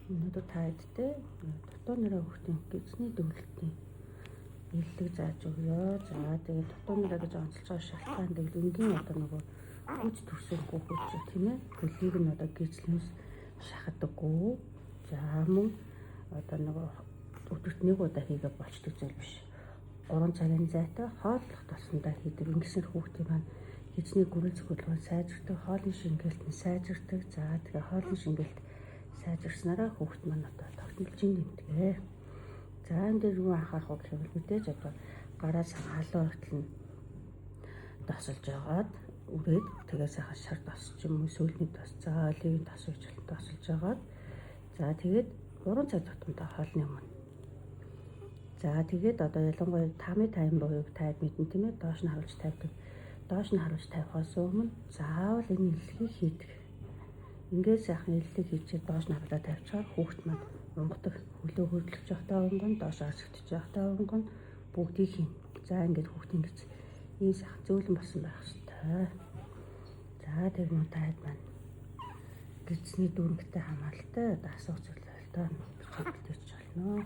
Өнөөдөр та хэдтэй дутуу нараа хүүхдийн гэдэсний дөрвөлтийн эллэг зааж өгье. За тэгээд дутуу нараа гэж онцолж байгаа шалтгаан гэвэл энгийн одоо нөгөө хүч төрсөн хүүхдүүд тийм ээ хөлийг нь одоо гизлэмс шахадаггүй. За мөн одоо нөгөө өдөрт нэг удаа хийгээ болчдөг зүйл биш. 3 цагийн зайтай хооллох тосондоо хийдэг. Ингэснээр хүүхдийн маань гэдэсний гөрөл зөхөлгөө сайжирдаг, хоолны шингээлт нь сайжирдаг. За тэгээ хоолны шингээлт сайжирснараа хүүхд маань одоо тогтмолжин нэмдэг. За энэ дээр юу анхаарах вэ гэвэл мэдээж одоо гараа халуун хүртэл нь досолж агаад үрээд тэгээ сайхан шар дос ч юм уу сүүлний дос, за оливын дос гэж досолж агаад за тэгээд 3 цаг тутамдаа хоолны өмнө. За тэгээд одоо ялангуяа tummy time буюу тайд мэдэн тийм ээ доош нь харуулж тавьдаг. Доош нь харуулж тавихаас өмнө заавал энэ эллэгийг хийдэг. Ингээд сайхан эллэг хийчихэд доош нь харуулаад тавьчихаар хүүхд маань унгадаг. Хөлөө хөдлөж явахдаа унгана, доош өсгөж явахдаа унгана, бүгдийг хийн. За ингээд хүүхд ингэж ийм сайхан зөөлөн болсон байх ёстой. За тэр мөн тайд маань гэдэсний дүүрэнтэй хамааралтай одоо асуух зүйл л доо бичиж болно.